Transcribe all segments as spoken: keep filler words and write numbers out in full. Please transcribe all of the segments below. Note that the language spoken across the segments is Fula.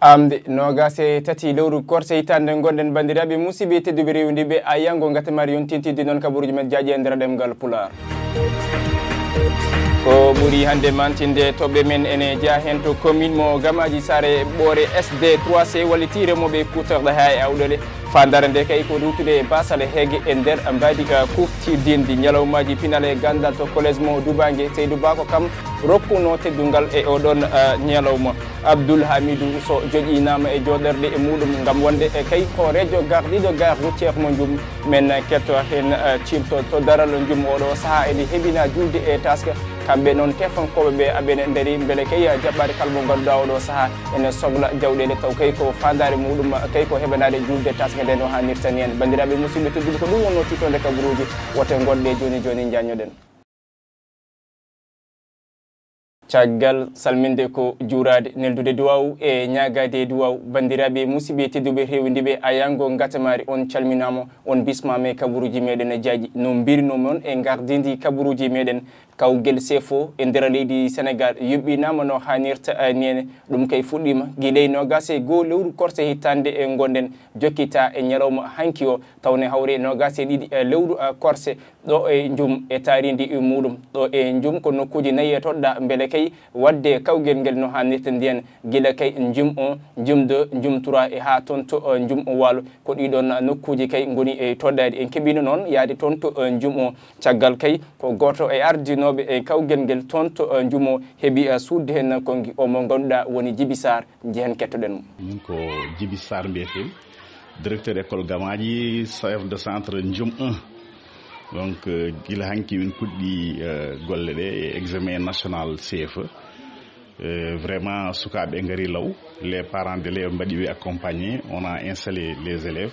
Amde noogaas e tati lewru korse hitaande ngonɗen, banndiraaɓe musidɓe tedduɓe rewindiiɓe, a yango ngata mari yontintiiɗi noon kabaruuji men jaaƴi e nder ɗemngal Pulaar. Ko ɓuri hannde mantinde toɓɓe men ene jeya heen to commune mo Gamaaji Saare Ɓoore S D trois C walliti remooɓe kuutorɗe haa e awɗele. Faandaare nde kay ko ruwtude e baasal heege e nder mbaadi, eh, kuuftidinndi ñalawmaaji pinal e ganndal to collège mo Dubaange. Seydou Ba ko kam rokkuno teddungal e oɗon, eh, ñalawma. Abdoul Hamidou Sow joƴƴinaama e jooɗorɗe e muuɗum ngam wonde e kay hooreejo gardiiɗo gare routière mo Njum. Men ketto heen, eh, ciimto to daral Njum oɗo sahaa ene heɓina juulde e taska. Kamɓe noon tefankooɓe ɓe aɓene ndari mbele kay jaɓɓaade kala mo ngannduɗaa oɗo sahaa ene sogla jawɗeele taw kay ko faandaare muuɗum kay ko heɓanaade juulde taska nde no haanirta ni en. Banndiraaɓe musidɓe tedduɓe, ko ɗum wonno tiitonde kabaruuji. Wote ngonɗe jooni jooni njaññoɗen. Caggal salminde ko juuraade, neldude duwaaw e ñaagaade duwaaw. Banndiraaɓe musidɓe tedduɓe rewindiiɓe, a yango ngatamaari, on calminaama, on bismaama e kabaruuji meɗen e jaaƴi. No mbirnoo mon e ngardiindi kabaruuji meɗen, kawgel sefo e nder leydi Senegaal yuɓɓinaama no haanirta, eh, neene. Ɗum kay fuɗɗiima gila e noogaas e goo lewru korse hitaande e ngonɗen, jokkita e ñalawma hanki o, tawne hawre noogaas e ɗiɗi, eh, lewru, eh, korse. Ɗo e Njum e taarindi muuɗum. Ɗo e Njum ko nokkuuji nayi e toɗɗa mbele kay waɗde kawgel ngel no haanirta ndiyan, gila kay Njum un, Njum deux, Njum trois e haa toon to, eh, Njum waalo. Ko ɗiɗon nokkuuji kay ngoni e toɗɗaade. En keɓino noon yaade toon to, eh, Njum un. Caggal kay ko gooto e ardinooɓe e kawgel ngel toon to, eh, Njum un heɓi, eh, suuɗde heen konngi o mo ngannduɗaa woni Jibi Sarr. Njehen kettoɗen mo. Min ko Jibi Sarr mbiyetee, directeur école Gamaaji, chef de centre Njum un. Donc, euh, gila hanki min puɗɗi, euh, golle ɗe e examen national C F E. Euh, vraiment, sukaaɓe ngari law, les parents d'élèves mbaɗi ɓe accompagné, on a installé les élèves.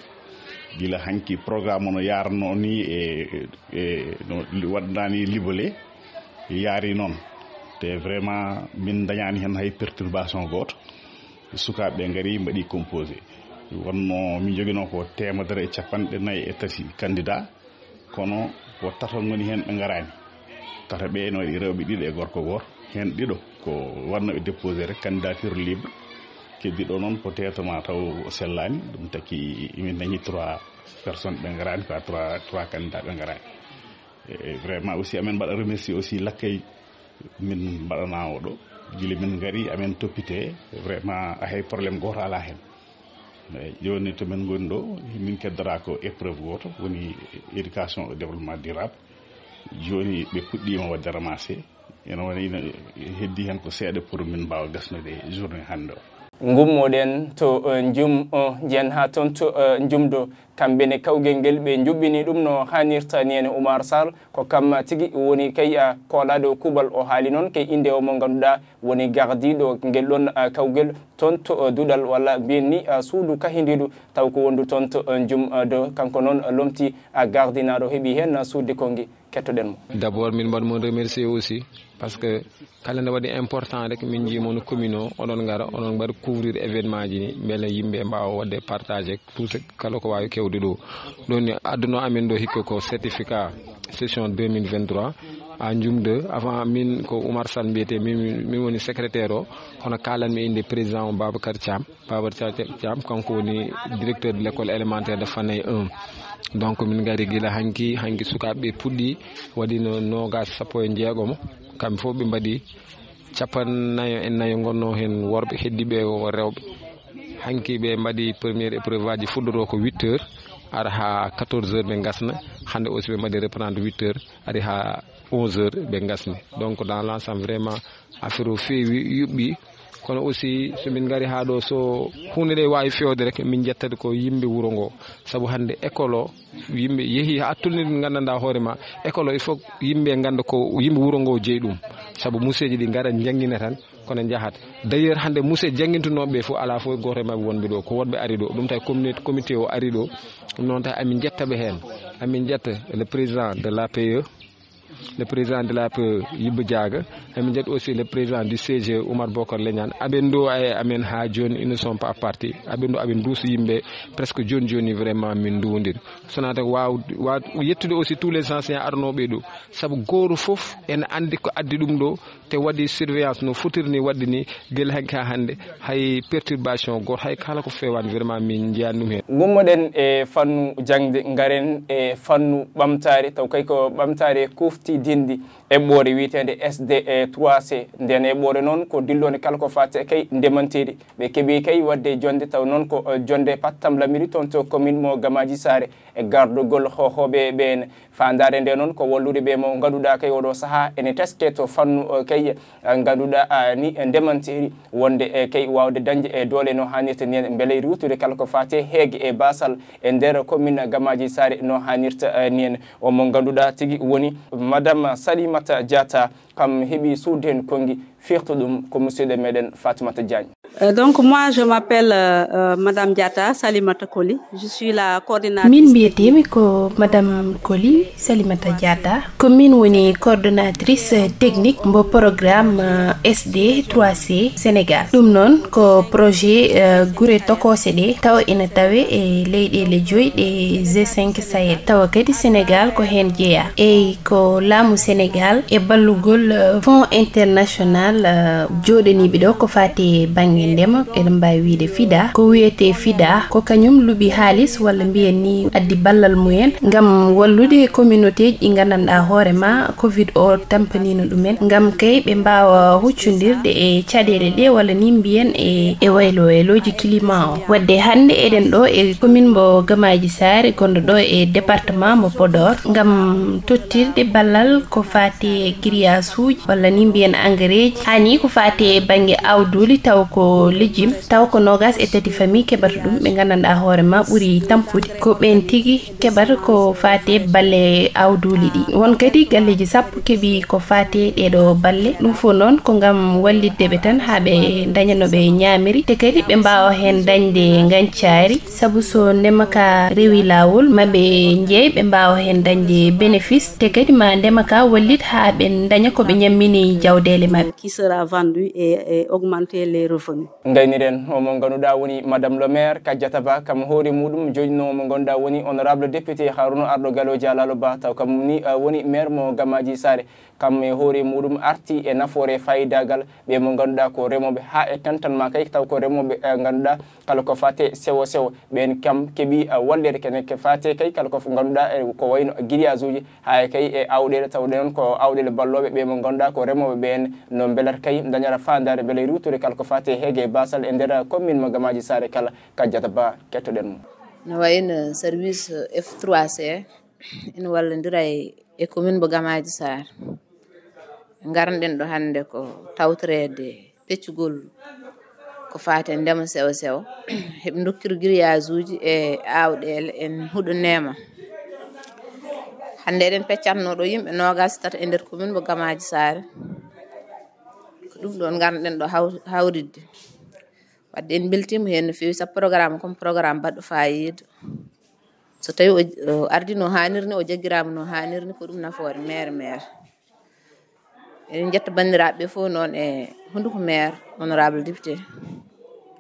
Gila hanki programme no yaarno ni e, e no waɗnani libellé yaari noon. Te vraiment min dañani heen hay perturbation gooto. Sukaaɓe ɓe ngari mbaɗi composé. Wonno min joginoo ko teemedere e capanɗe nayi e tati candidat, kono ko tato ngoni heen ɓe ngaraani. Tato ɓe ene waɗi rewɓe ɗiɗo e gorko gooto, heen ɗiɗo ko waɗnooɓe déposé rek candidature libre. Keddiiɗo noon peut-être ma taw o sellaani, ɗum taki min dañi trois personnes ɓe ngaraani, quoi, trois, trois candidats ɓe ngaraani. E vraiment aussi amen mbaɗa remercier aussi lakkay min mbaɗanaa o ɗo. Gila min ngari, amen toppitee, vraiment hay problème gooto alaa heen. Eeyi, jooni to min ngoni ɗo, min keddora ko épreuve gooto, woni éducation et développement durable. Jooni ɓe puɗɗiima waɗde ramassé. Ene woni, ene heddi heen ko seeɗa pour min mbaawa gasnude journée hannde o. Ngummoɗen to, eh, Njum un, njiyen haa toon to, eh, Njum deux. Kamɓe ne kawgel ngel ɓe njuɓɓini ɗum no haanirta ni en. Oumar Sall ko kam tigi woni kay, ah, koolaaɗo kuuɓal. O haali noon kay innde o mo ngannduɗaa woni gardiiɗo ngel ɗon, ah, kawgel toon to, ah, duɗal walla mbiyen ni, ah, suudu kahindiiɗo taw ko wondu toon to, ah, Njum, ah, deux. Kanko noon, ah, lomti, ah, gardinaaɗo heɓi heen, ah, suuɗde konngi. Kettoɗen mo. D'abord, min mbaɗ mon remercier aussi, parce que kala nde waɗi important rek, min njii mon commune o, oɗon ngara, oɗon mbaɗa couvrir événement ji ni, mbele yimɓe mbaawa waɗde partagé tout ce, kala ko waawi kewde ɗo. Ɗon ni adduno amin ɗo hikka ko certificat session deux mille vingt-trois à Njum deux. Avant, min ko Oumar Sall mbiyetee, min, min woni secrétaire o, kono kaalanmi innde président o Babacar Thiam. Babacar Thiam, kanko woni directeur de l'école élémentaire de Fanay un. Donc, min ngari gila hanki, hanki sukaaɓe ɓe puɗɗi, waɗi no noogaas, sappo e jeegomo. Kamɓe fof ɓe mbaɗi capanɗe nayo e nayo, ngonno heen worɓe, heddiiɓe o rewɓe. Hanki ɓe mbaɗi première épreuve aji, fuɗɗoroo ko huit heures, ara haa quatorze heures ɓe ngasna. Hannde aussi ɓe mbaɗi reprendre huit heures, ari haa onze heures ɓe ngasni. Donc, dans l'ensemble, vraiment, affaire o feewi, yuɓɓi. Kono aussi, so min ngari haa ɗo, so huunde nde waawi feewde rek, min njettata ko yimɓe wuro ngo. Sabu hannde école o, yimɓe yehi haa tolni ɗum, nganndanɗaa hoore ma, école o, il faut yimɓe ngannda ko yimɓe wuro ngo jeyi ɗum. Sabu museeji ɗi ngara, njanngina tan, kono njahat. D'ailleurs, hannde muse janngintunooɓe ɓe fof, alaa fof e gooto e maɓɓe wonɓe ɗo, ko wonɓe ari ɗo. Ɗum tawi communauté, comité o ari ɗo, ɗum noon tawi amin njetta ɓe heen. Amin njetta le président de l'A P E, Le président de l'A P E, Yibba Diaga, emin njetti aussi le président du C G, Oumar Bokar Leniane. Aɓen ɗo e amen ha joni, ils ne sont pas partis. Aɓen ɗo, aɓen duusi yimɓe presque joni joni, vraiment min nduwodiri. Sonata waw, waw yettude aussi tous les anciens arnoɓe ɗo, saabu goto foof ene andi ko addi ɗum ɗo, te waɗi surveillance no fotiri ni waɗde ni, gila hanki ha hande, hay perturbation goto, hay kala ko fewani, vraiment min jiyani ɗum hen. Gummoɗen e fannu jangde, ngaren e fannu ɓamtare, taw kay ko ɓamtare kuftidinde eɓɓore wiyetende S D trois C. Nden eɓɓore noon ko dillonde kala ko fate kay ndemanteeri. Ɓe keeɓi kay waɗde jonde, taw noon ko, eh, jonde pattam lamiri toon to commune mo Gamaji Saare, e gardugol hohoɓe ɓeen. Faandaare nde noon ko wallude ɓe mo ngannduɗaa kay oɗo sahaa ene teske to fannu, eh, kay, eh, ngannduɗaa, ah, ni ndemanteeri, wonde, eh, kay waawde dañde e doole no haanirta ni en, mbele riwtude kala ko faate heege e baasal e nder commune Gamaji Saare no haanirta, eh, ni en. O mo ngannduɗaa tigi woni Madame Salimata Diatta, kam heɓi suude heen konngi, firtu ɗum ko musiɗɗo meɗen Fatimata Diagne. Euh, donc moi, je m'appelle, euh, euh, Madame Diatta Salimata Koli. Je suis la coordinatrice. Min mbiyetemi ko Madame Koli Salimata Diatta. Ko min woni coordonnatrice technique mbo programme, euh, S D trois C Sénégal. Ɗum noon ko projet, euh, gure tokose ɗe, tawa ina tawe e leyɗele joyi ɗe G cinq Sahel. Tawa kadi Sénégal ko heen jeeya. Eyi, ko laamu Sénégal e ballugol, euh, Fonds International, euh, jooɗaniiɓe ɗo ko faati e bannge ndema, eɗen mbaawi wiyde FIDA. Ko wiyetee FIDA, ko kañum luɓi haalis, walla mbiyen ni addi ballal mumen ngam wallude communautéeji ɗi nganndanɗaa hoore ma covid o tampaniino ɗumen, ngam kay ɓe mbaawa huccondirde e caɗeele ɗe, walla ni mbiyen e, e waylo waylooji climat o. Waɗde hannde eɗen ɗo e commune mbo Gamaji Saare, gonɗo ɗo e département mbo Podor, ngam tottirde ballal ko faati e grillage uji, walla ni mbiyen engrais ji. Haa ni ko faati e bannge awduli, taw ko lejum, taw ko noogas e tati famille keɓata ɗum, ɓe nganndanɗaa hoore ma ɓuri tampude. Ko ɓeen tigi keɓata ko faati e balle awduli ɗi. Won kadi galleeji sappo keɓi ko faati e ɗeeɗo balle. Ɗum fof noon ko ngam wallitde ɓe tan haa ɓe ndaña no ɓe ñaamiri, te kadi ɓe mbaawa heen dañde ngañcaari. Sabu so ndema ka rewi laawol, ma ɓe njeey ɓe mbaawa heen dañde bénéfice, te kadi ma ndema ka wallit haa ɓe ndaña ko ɓe ñammini jawdeele maɓɓe. Qui sera vendu et, et augmenter les revenus. Ngayniren o mo ngannduɗaa woni Madame le maire Kadiata Ba, kam hoore muɗum joɗɗinoowo mo ngannduɗaa woni honorable député Harouna Ardo Gallo Dialalo Ba, taw kam ni, eh, woni maire mo Gamaji Saare. Kam e hoore muɗum arti e nafoore faayidagal ɓe mo ngannduɗaa ko remooɓe haa e tan tan ma kay taw ko remooɓe, eh, ngannduɗaa kala ko faate sewo sewo. Ɓeen kam keɓi, eh, walleede kene ke faate kay kala ko ngannduɗaa, eh, ko wayno grillage uji, haa e kay e awɗeele tawɗe noon ko awɗeele ballooɓe ɓe mo ngannduɗaa ko remooɓe ɓeen no mbelata kay dañata faandaare mbele riwtude kala ko faate heege e baasal e nder commune mo Gamaji Saare kala. Kadiata Ba, kettoɗen mo. No wayno service F trois C ina wallondira e, e commune mo Gamaji Saare. Ngarɗen ɗo hannde ko tawtoreede peccugol ko faati e ndema sewo sewo. Heɓe ndokkira grillage uji e awɗeele en huɗo neema. Hannde eɗen peccatno ɗo yimɓe noogas e tati e nder commune mo Gamaji Saare. Ko ɗum ɗoon ngarɗen ɗo haw-, hawritde. Wadde en mbeltiima heen no feewi, sabu programme comme programme baɗɗo faayiida. So tawi o, o ardi no haaniri ni, o jaggiraama no haaniri ni, ko ɗum nafoore maire, maire. Eɗen njetta banndiraaɓe ɓe fof noon e hunnduko maire, honorable député.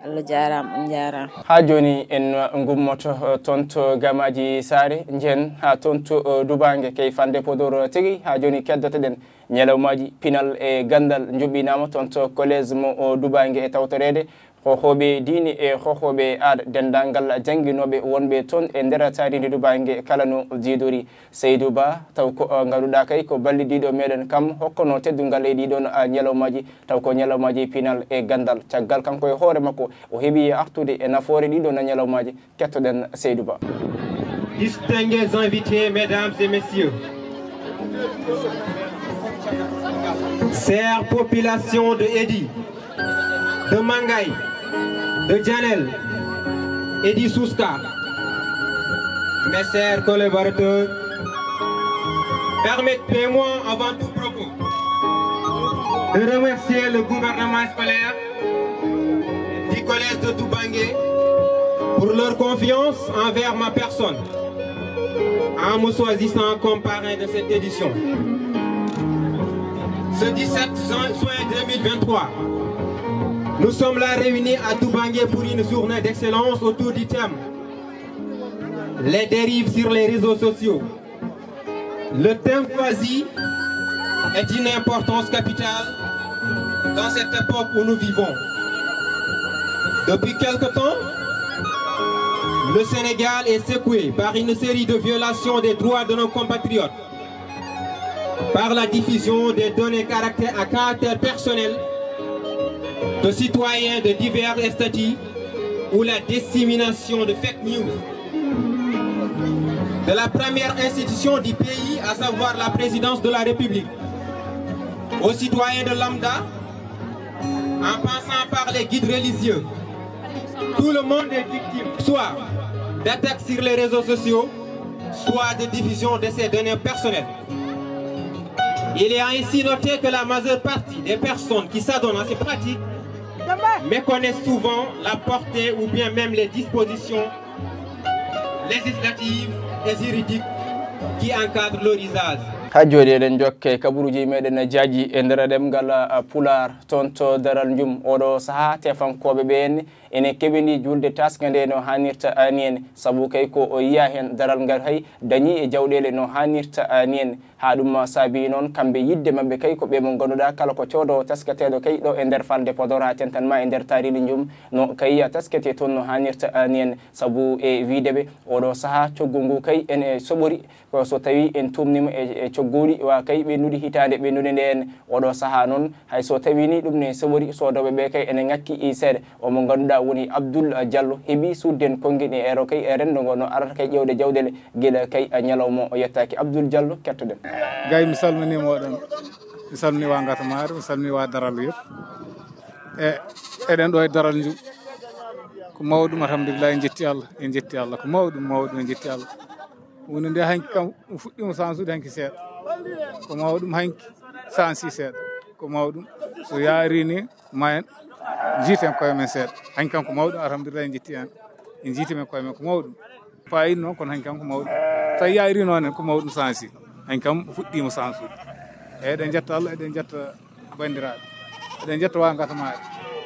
Allah jaaraama, on njaaraama. Haa jooni en ngummoto, eh, toon to Gamaji Saare, njehen haa toon to, eh, Dubaange, kay fande Podor tigi. Haa jooni keddoto-ɗen ñalawmaaji pinal e ganndal njuɓɓinaama toon to collège mo, o, Dubaange e tawtoreede hohooɓe diine e hohooɓe aada, denndaangal jannginooɓe wonɓe toon e nder taariindi Dubaange kala no jiidori. Seydou Ba, taw ko, uh, ngannduɗaa kay ko ballidiiɗo meɗen kam hokkono teddungal e ɗiɗon, uh, ñalawmaaji, taw ko ñalawmaaji pinal e ganndal. Caggal kanko e hoore makko o heɓi artude e nafoore ɗiɗon ñalawmaaji, kettoɗen Seydou Ba. Distingués invités, mesdames et messieurs, chère population de Edi, de Mangay, de Djanel et du Souska, mes chers collaborateurs, permettez-moi avant tout propos de remercier le gouvernement scolaire du collège de Dubangué pour leur confiance envers ma personne en me choisissant comme parrain de cette édition. Ce dix-sept juin deux mille vingt-trois, nous sommes là réunis à Toubangé pour une journée d'excellence autour du thème les dérives sur les réseaux sociaux. Le thème choisi est d'une importance capitale dans cette époque où nous vivons. Depuis quelque temps, le Sénégal est secoué par une série de violations des droits de nos compatriotes, par la diffusion des données caractère, à caractère personnel de citoyens de divers statuts ou la dissémination de fake news de la première institution du pays, à savoir la présidence de la République, aux citoyens de lambda, en passant par les guides religieux. Tout le monde est victime, soit d'attaques sur les réseaux sociaux, soit de diffusion de ces données personnelles. Il est ainsi noté que la majeure partie des personnes qui s'adonnent à ces pratiques méconnaissent souvent la portée ou bien même les dispositions législatives et juridiques qui encadrent leur usage. Ha jooɗi eɗen jokke kabaruuji meɗen jaaji e nder ɗemngal, ah, Pulaar, toon to Daral Njum. Oɗo sahaa tefankooɓe ɓeen ene keɓini julde taska nde no haanirta ni en, sabu kay ko o yiya heen daral ngal hay dañi e jawɗeele no haanirta ni en. Haa ɗum saabi noon kamɓe yiɗde maɓɓe kay ko ɓe mo ngannduɗaa kala ko coodowo tasketeeɗo kay ɗo e nder falnde Podor haa tentan ma e nder Taariili Njum no kay taskete toon no haanirta ni en. Sabu e wiyde ɓe oɗo sahaa coggu ngu kay ene soɓori ko so tawii en tuumniima e, e cogguuɗi wa kay ɓennuɗi hitaande ɓennude nde en. Oɗo sahaa noon hay so tawii ni ɗum ne soɓori soodooɓe ɓe kay ene ŋakki i seeɗa. O mo ngannduɗaa woni Abdoul Diallo heɓi suuɗde en konngi e ero kay e renndo ngo no arata kay ƴeewde jawɗeele gila kay ñalawma o yettaaki. Abdoul Diallo, kettoɗen. Gay, mi salminiima oɗon, mi salminii waa Ngatamaare, mi salminii waa Daral yëpp. E, eɗen ɗo e Daral Njum. Ko mawɗum, alhamdulillahi, en njetti Allah, en njetti Allah. Ko mawɗum, mawɗum, en njetti Allah. Woni nde hanki kam, ɗum fuɗɗiima sansude hanki seeɗa. Ko mawɗum hanki, sansi seeɗa. Ko mawɗum. So yaari ni, ma en njiiten koye men seeɗa. Hanki kam ko mawɗum, alhamdulillahi, en njetti en. En njiiti men koye men ko mawɗum. Fayit noon, kono hanki kam ko mawɗum. So yaari noon en, ko mawɗum sansi. Hanki kam fuɗɗiima sansude. Eɗen njetta Allah, eɗen njetta banndiraaɓe. Eɗen njetta waa Ngatamaare.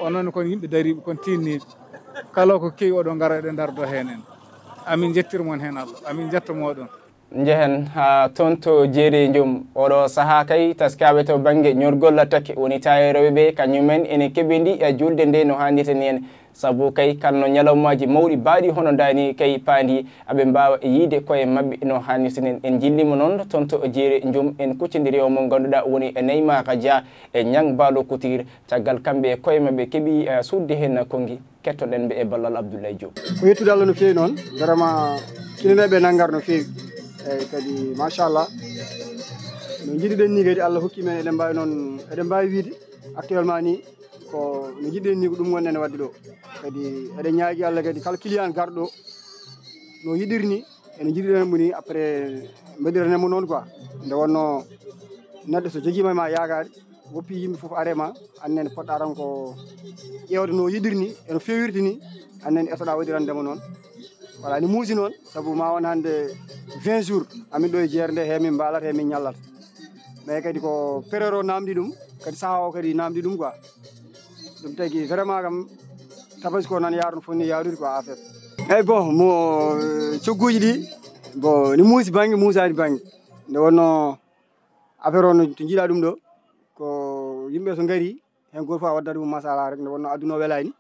Onon kon yimɓe dariiɓe, kon tiinniiɓe. Kala ko kewi oɗon ngara, eɗen ndardo heen en. Amin njettir mon heen Allah. Amin njetta moɗon. Njehen haa toon to Jeeri Njum. Oɗo sahaa kay taskaaɓe to bannge ñorgol lattake woni tayeerooɓe ɓe, kañumen ene keɓindi e julde nde no haanirta ni en. Sabu kay kala no ñalawmaaji mawɗi baaɗi hono ndaa ni kay paandi aɓe mbaawa yiide koye maɓɓe no haanirta ni en. En njilliima noon toon to Jeeri Njum, en kuccondiri o mo ngannduɗaa woni e Neymar Dia e Ñang Baalo Couture. Caggal kamɓe e koye maɓɓe keɓi, eh, suuɗde heen konngi. Kettoɗen ɓe e ballal Abdoulaye Diop. Ko yettude Allah no feewi noon, vraiment, kilineeɓe nanngar no feewi. Eeyi, kadi, machallah, no njiɗiɗen ni kadi, Allah hokki men, eɗen mbaawi noon, eɗen mbaawi wiyde actuellement ni, ko no njiɗiɗen ni ko ɗum wonɗen waɗde ɗo. Kadi, eɗen ñaagi Allah kadi, kala client garɗo ɗo, no yiɗiri ni, ene njiɗiɗen mo ni, après, mbaɗiren mo noon quoi. Nde wonnoo neɗɗo so jogiima e ma yaakaari, woppi yimɓe fof are ma, annen poɗɗa tan ko ƴeewde no yiɗiri ni, eno feewirti ni, annen etoɗa waɗirande mo noon. Voilà, ni muusi noon, sabu ma won hannde vingt jours, amin ɗo e jeere nde, he min mbaalata, he min ñallata. Mais kadi ko période o namdi ɗum, kadi sahaa o kadi namdi ɗum quoi. Ɗum tagi vraiment kam, tabaski ko nan yaaro no foti ni yaarude quoi, en fait. Eyyi, bon, mo, euh, cogguuji ɗi, bon, ni muusi bannge, muusaani bannge. Nde wonnoo affaire o no to njiɗa ɗum ɗo, ko yimɓe so ngari, heen gooto fof a waddat ɗum masala rek, nde wonnoo aduna o welaani.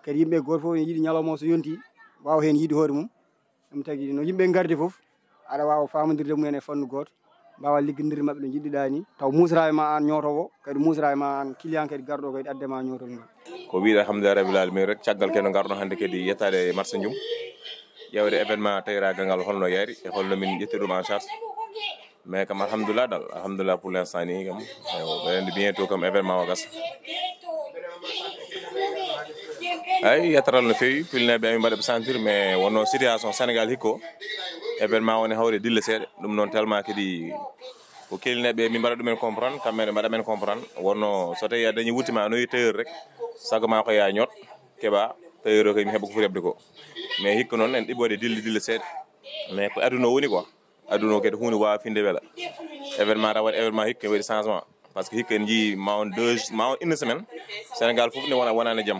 Kadi yimɓe gooto fof ene yiɗi ñalawma o so yonti, waawa heen yiide hoore mum. Ɗum tagi no yimɓe ngardi fof, aɗa waawa faamondirde mum en e fannu gooto, mbaawa liggondirde maɓɓe no njiɗɗa ni, taw muusra e ma aan ñootoowo, kadi muusra e ma aan client kadi garɗo kadi adde ma ñootol ngol. Ko wiyde alhamdulillahi rabbil alamin rek, caggal keno ngarɗo hannde kadi yettaade e marché Njum, ƴeewde événement tayraagal ngal holno yaari e holno min ƴetti ɗum en charge. Mais kam, alhamdulillah dal, alhamdulillah, pour l'instant ni kam, ewa, ɓe renndi bientôt kam événement o gasa. Ay, yataral no feewi, pilneeɓe amin mbaɗa ɓe sentir, mais wonno situation Sénégal hikko, événement woni hawre dille seeɗa, ɗum noon tellement kadi ko kelineeɓe min mbaɗa ɗumen comprendre, kamɓe ne mbaɗa men comprendre, wonno so tawi a dañi wutte ma a noyi tailleur rek, sago ma ko ya ñoot, keɓa tailleur o kadi mi heɓa ko foti heɓde ko. Mais hikka noon en ɗiɓɓoɗe dille dille seeɗa, mais ko aduna o woni quoi. Aduna o kadi huunde waawa finde wela. Événement tan waɗi événement hikka waɗi changement. Parce que hikka en njii ma on deux, ma on une semaine, Sénégal fof ne wona, wonani jam.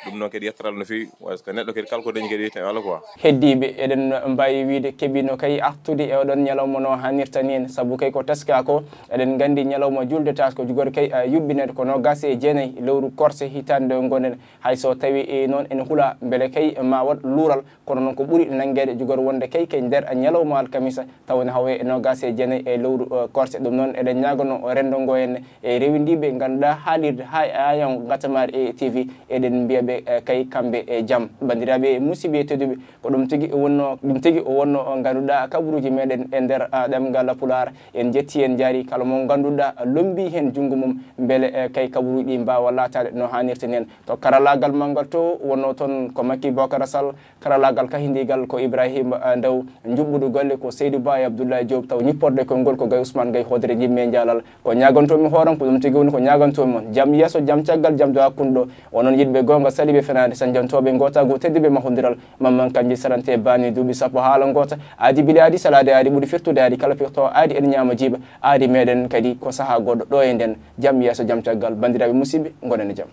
Ɗum noon kadi yettoral no feewi, parce que neɗɗo kadi kala ko dañi kadi wiyete Allah quoi. Heddiiɓe, eɗen mbaawi wiyde keɓino kay artude e oɗon ñalawma no haanirta ni en, sabu kay ko teskaa ko, eɗen nganndi ñalawma juulde taas ko jogori kay, eh, yuɓɓineede ko noogaas e jeenayi lewru korse hitaande nde ngonɗen. Hay so tawii, eh, noon en hula mbele kay ma waɗ luural, kono noon ko ɓuri nanngeede jogori wonde kay kay nder ñalawma alkamisa, tawa ne hawee e noogaas e jeenayi e lewru, eh, korse. Ɗum noon eɗen ñaaganoo renndo ngo henne e rewindiiɓe ngannduɗaa haalirde haa e Ayan Gatamari e T V, eɗen mbiya ɓe, eh, kay kamɓe e jam. Banndiraaɓe e musidɓe tedduɓe, ko ɗum tigi wonno, ɗum tigi o wonno o ngannduɗaa kabaruuji meɗen e nder, ah, ɗemngal Pulaar. En njetti, en njaari kala mo ngannduɗaa lombi heen junngo mum, mbele, eh, kay kabaruuji ɗi mbaawa laataade no haanirta ni en. To karallaagal manngal to wonno toon ko Makki Bokara Sall, karallaagal kahindiigal ko Ibrahima, eh, Ndaw, njuɓɓudu golle ko Seydou Ba e Abdoulaye Diop, taw ñipporde konngol ko Gaye Ousmane Gaye hoodere Jimme Jaalal. Ko ñaagantoomi hooram, ko ɗum tigi woni ko ñaagantoomi on. Jam yeeso, jam caggal, jam to hakkunde ɗo. Onon yiɗɓe goonga, saliiɓe fenaande, sanjantooɓe ngootaagu, tedduɓe mahondiral, Mamman Kandji Sarante baani duuɓi sappo haala ngoota, aadi bili aadi salaade aadi ɓuri firtude aadi kala firto aadi ene ñaama jiiɓa aadi meɗen kadi ko sahaa goɗɗo ɗo e nden. Jam yeeso, jam caggal, banndiraaɓe musidɓe, ngonen e jam.